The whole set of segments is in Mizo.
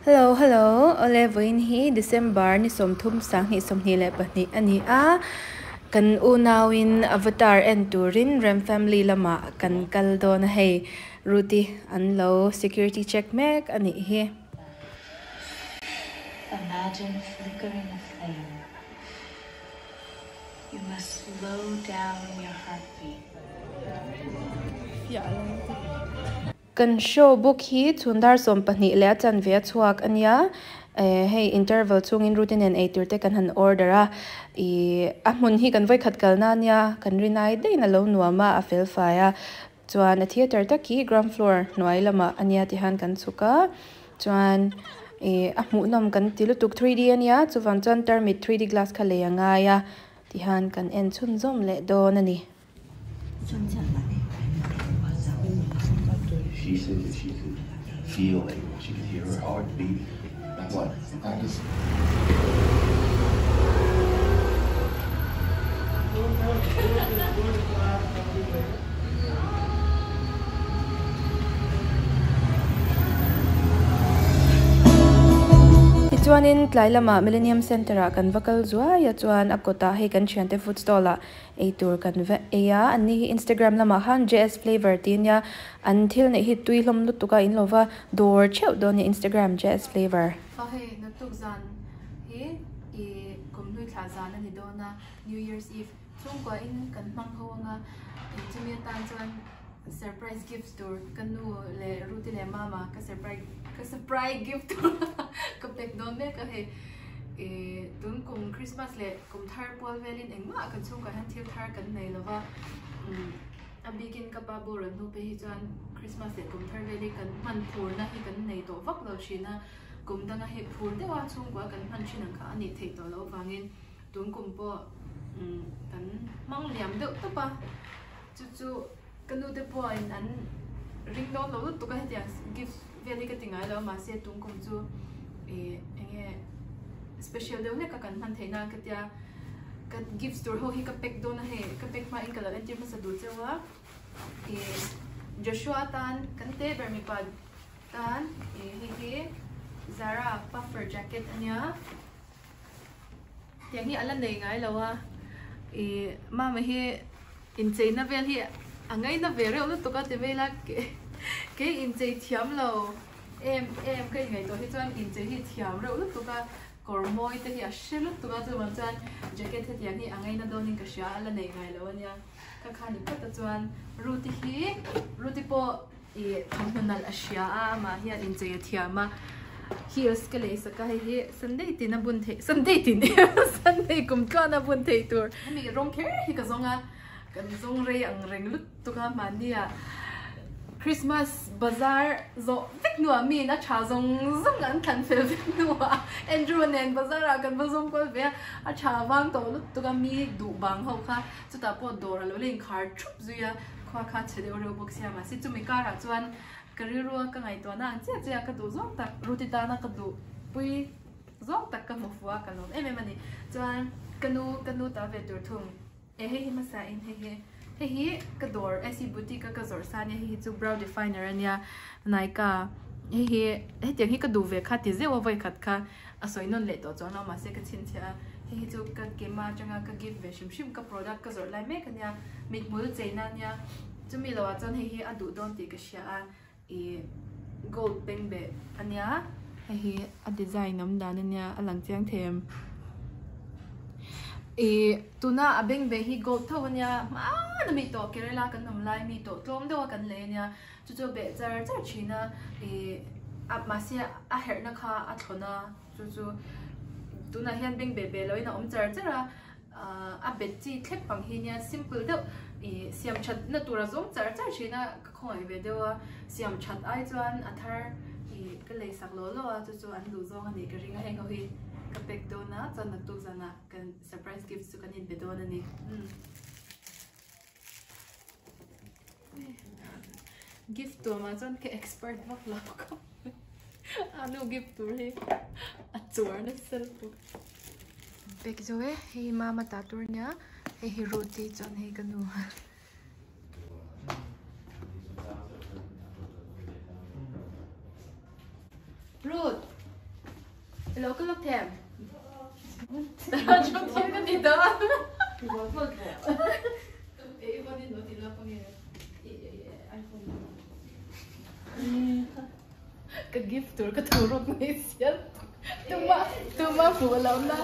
Hello hello awle vawiin hi December ni 30 2022 a ni a kan unauin avatar en turin Rem family lamah kan kal dawn a hei Ruth-i an lo security check mek a nih hi. Imagine flickering a flame. You must slow down your heartbeat. Kan show book hi chhun dar 12 leh a chanve a chhuak a nia, hei interval chhungin routine nen eitur te kan han order a, ih a hmun hi kan vawikhat kalna a nia, kan rinai daih in a lo nuam a, a fel fai a, chuan a theatre tak hi ground floor hnuai lamah a nia ti hian kan chhuk a, chuan ih a hmuhnawm kan ti lutuk 3D a nia, chuvang chuan tarmit 3D glass kha lei a ngai a ti hian kan en chhunzawm leh dawn a ni. She said that she could feel it. She could hear her heartbeat. What? I just. Tichuanin tlai lamah Millennium Centre ah kan va kal zuai a chuan a kawtah hei kan thiante food stall ah Eitur kan va ei a, anni hi Instagram lamah khan JS Flavour tih ania, an thil neih hi tui hlawm lutuk a in lo va dawr theuh dawn nia Instagram JS Flavour. Aw hei naktuk zan hi i kumhlui thlah zan a ni dawn a, New Year's Eve chhungkua in kan hmang ho anga chumi atan chuan surprise gift tur ka nu leh Ruti leh Mama ka surprise ka surprise gift tur ka pek dawn mek a hei ih tun kum Christmas leh kum thar pual velin engmah kan chhungkua hian thil thar kan nei lova umm a bikin ka pa boral hnu phei hi chuan Christmas leh kum thar vel hi kan hman phurna hi kan nei tawh vak lo thin a kum danga hei phur deuha chhungkua kan hman thin ang kha a nih theih tawh loh avangin tun kum pawh umm kan hmang liam deuh tawp a. Chu chu ka nu te pawhin an ring dawn lo lutuk a hetiang gift vel hi ka ti ngai lo a mahse tung kum chu ih eng nge special deuh hlek a kan hman theih nan ka tia ka gift tur ho hi ka pack dawn a hei ka pack hmain ka lo entir hmasa duh cheu a ih Joshua tan kan te ber mipa tan ih hei hi Zara puffer jacket a nia. Tiang hi a la nei ngai lo a, ih mama hi incheina vel hi a ngaina ve reuh lutuk a ti mai ila kei inchei thiam lo em em ka inngaihtuah hi chuan inchei hi thiam reuh lutuk a, kawr mawi te hi a hre lutuk a chuvang chuan jacket hetiang hi a ngaina dawnin ka hria a la nei ngai lo a nia ka kha ni phawt a chuan Ruth-i hi Ruth-i pawh Ih thawmhnaw nalh a hria a amah hian inchei a thiam a heels ka lei sak a hei hi Sunday tin a bun theih Sunday tin Sunday kum tluan a bun theih tur hemi rawng kher hi ka zawng a kan zawng rei ang reng lutuk a mahni ah Christmas bazar zawh vek hnuah miin a tha zawng zawng an thlan fel vek hnuah Andrew nen bazar ah kan va zawng kual ve a a tha vang tawh lutuk a mi duh bang ho kha chutah pawh dawr a lo la inkhar thup zui a. Khua kha chhe deuh reuh bawk sia mahse chumi karah chuan ka rilrua ka ngaihtuahna ang chiah chiah ka duh zawng tak Ruti tana ka duh pui zawng tak ka hmu fuh a ka lawm em em a ni. Chuan ka nu ka nu ta ve tur thung e hei hi hmasa in hei hi hei hi ka dawr SE boutique a ka zawrh sa ania hei hi chu brow definer ania Nykaa hei hi hetiang hi ka duh ve kha ti zeuh a vawikhat kha a sawi nawn leh tawh chuang lo mahse ka chhinchhiah a hei hi chu ka kema atanga ka gift ve hrim hrim ka product ka zawrh lai mek ania mithmul cheina ania chumi loh ah chuan hei hi a duh dawn tih ka hria a ih gold beng beh ania hei hi a design awm dan ania a lang chiang thei em ih tuna a beng beh hi gold tho ania hmana mi tawh Kerala kan awm lai mi tawh tlawm deuh a kan lei ania. Chu chu beh char char thin a, ih a mahse a herhna kha a thlawn a, chu chu tunah hian beng beh beh loin a awm char char a, ah a bet chi thlep ang hi nia simple deuh ih siam that na tur a zawng char char thin a, ka khawngaih ve deuh a, siam that ai chuan a thar ih ka lei sak law law a, chu chu an duh zawng a nih ka ring a, heng ho hi ka pack dawn a, chuan naktuk zanah kan surprise gift chu kan inpe dawn a ni. Gift tur mah chuan ka expert vak lo khawp mai a nu gift tur hi a chuar nasa lutuk. Pack zo e hei mama ta tur ania hei hi roti chuan hei ka nu. Ruth. Ilo ka lawk them. Chum thil ka ti tawh a. E i phone in lo ti lawk ange. iPhone. Ka gift tur ka thu ruk mai sial. Tuma tuma hmuh lo na.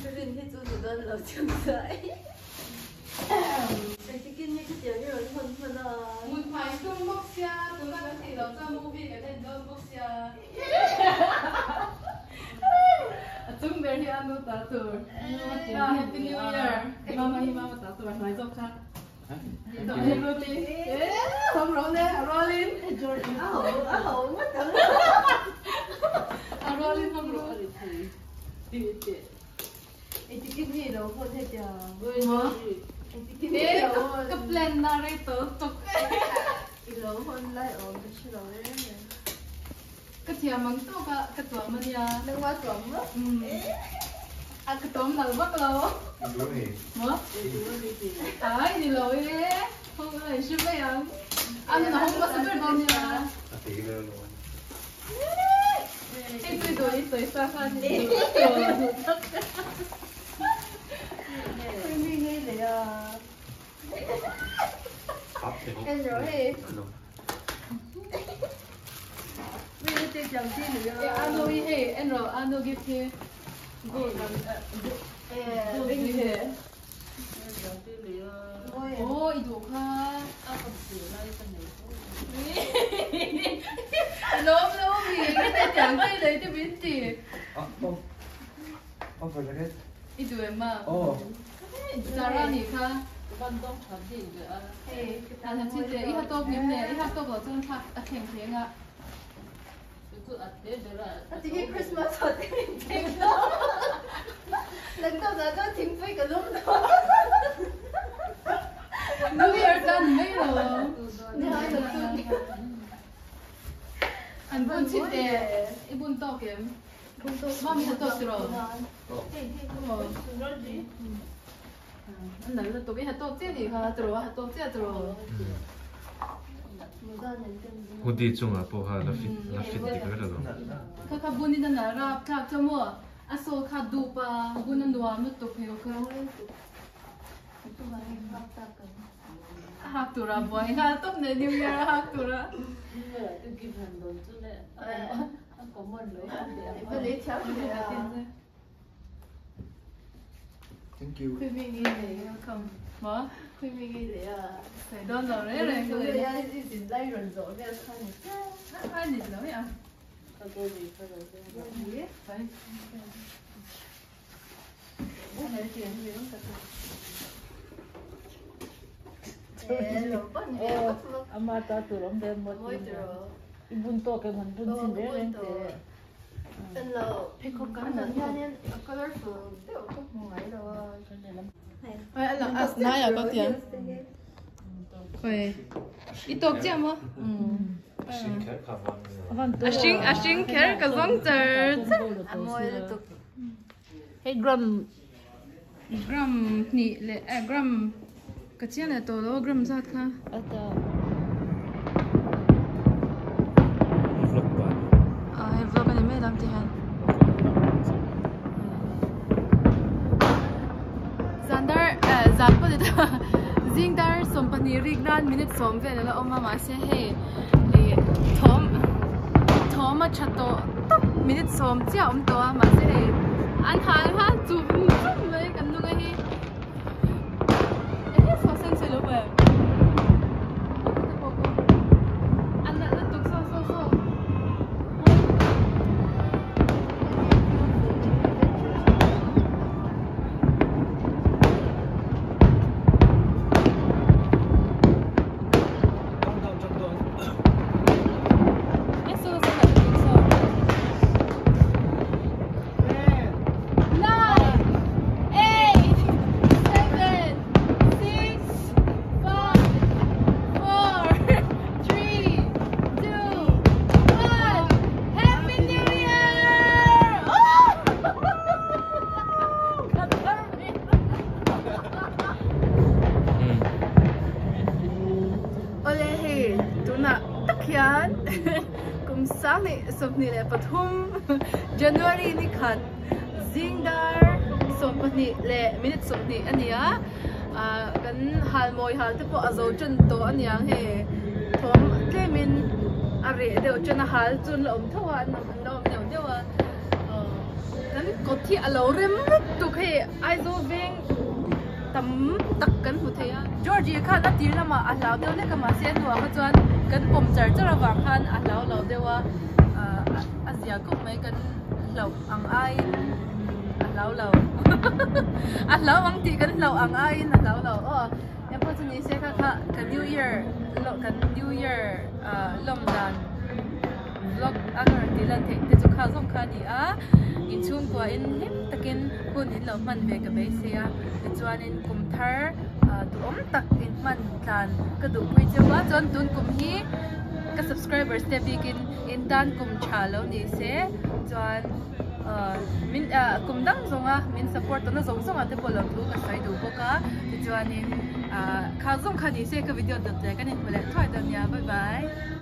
Ka rin hi chu ni dawn lo chiang sai. Engtikin nge khatiang i rawn hawn hman a? Mun phai tum bawk sia, tuna kan tih loh chuan movie kan en dawn bawk sia. A chung ber hi a nu ta tur. Happy New Year. Mama hi mama ta tur a hnuai zawk kha. Ka plan na rei tawh lutuk. Ka thiam ang tawk a, ka tuam a nia. Nangma tuam maw? Umm. A ka tuam nal vak lo. Maw? Ai ni lo e. Hawng a in hre mai ang. A nun a hawng hmasa ber dawn nia. A tei ber lo a ni. Hei tui duh i sawi sa kha ni duh duh tak. Ui mi ngei leh a. En rawh hei. Anu hi hei en rawh anu gift hi gold gold hi hei. Aw i duh kha. I lawm lo mi ka te tiang te lei te min ti. I duh em a? Zara nih kha. An han chhin teh, i ha tawk ngem le, i hak tawk loh chuan thlak a thleng thleng a. A ti hi Christmas ah te min pek lo. Laptop ah chuan thingpui ka lum dawn. New Year tan mai lo. An bun chhin teh, i bun tawk em? Mami ha tawk tiraw? An nal lutuk i ha tawk chiah nih kha tiraw a ha tawk chiah tiraw. Hoodie chungah pawh kha la fit la fit dik vek alo. Kha kha bun in a nal rap thlak chu maw a saw kha dup a bun a nuam lutuk phei kha. A hak tura buai nghal tawp nei New Year a hak tura. Thank you. Khui mi nge lei welcome. Maw? Khui mi nge lei a. Sawi dawn lo reng reng ka lei. I zin lai rawn zawh vel kha ni. A ni lo ya. Ka go ve ka lo ve. Bai. Ama ta tur awm ve maw tih i bun tawk em han bun chin reng reng teh. I tawk chiah maw? A hring a hring kher ka zawng char char. Hei gram gram hnih leh eh gram ka chiang leh tawh lo a gram zat kha. Ah hei vlog a ni mai lam ti hian. Zan dar eh zan pawh ni ta zing dar 12 rik nan minute 10 vel a la awm a mahse hei ih thawm thawm a tha tawh tawp minute 10 chiah a awm tawh a mahse hei an hal hal chum chum mai kan nunga hi eng saw sen sawi lo em a nalh lutuk saw saw saw. Nine, eight, seven, six, five. 23 January ni khat zing dar 12 leh minute 20 a ni a ah kan hal mawi hal te pawh a zo tan tawh a niang hei thawm tlemin a reh deuh tan a hal chu an la awm tho a an la awm deuh deuh a aw kan kawt hi a lo rem lutuk hei Aizawl veng tam tak kan hmu thei a. Georgie khan a tir lamah a hlau deuh lek a mahse a hnuah kha chuan kan pawm char char avang khan a hlau lo deuh a a zia khawp mai kan hlauh ang aiin a hlau lo a hlau ang tih kan hlauh ang aiin a hlau lo aw engpawh chu ni se kha kha ka new year kan new year lawm dan vlog a ka rawn tih lan theih te chu kha zawng kha a ni a inchhungkua in hlim takin hun in lo hman ve ka beisei a tichuanin kum thar duhawm tak in hman tlan ka duhpui cheu a chuan tun kum hi ka subscribers te bikin in tan kum tha lo ni se chuan min kum dang zawnga min support tawhna zawng zawngah te pawh lo thu ka sawi duh bawk a tichuanin kha zawng kha ni se ka video dawt leh kan inhmu leh thuai dawn nia bye bye.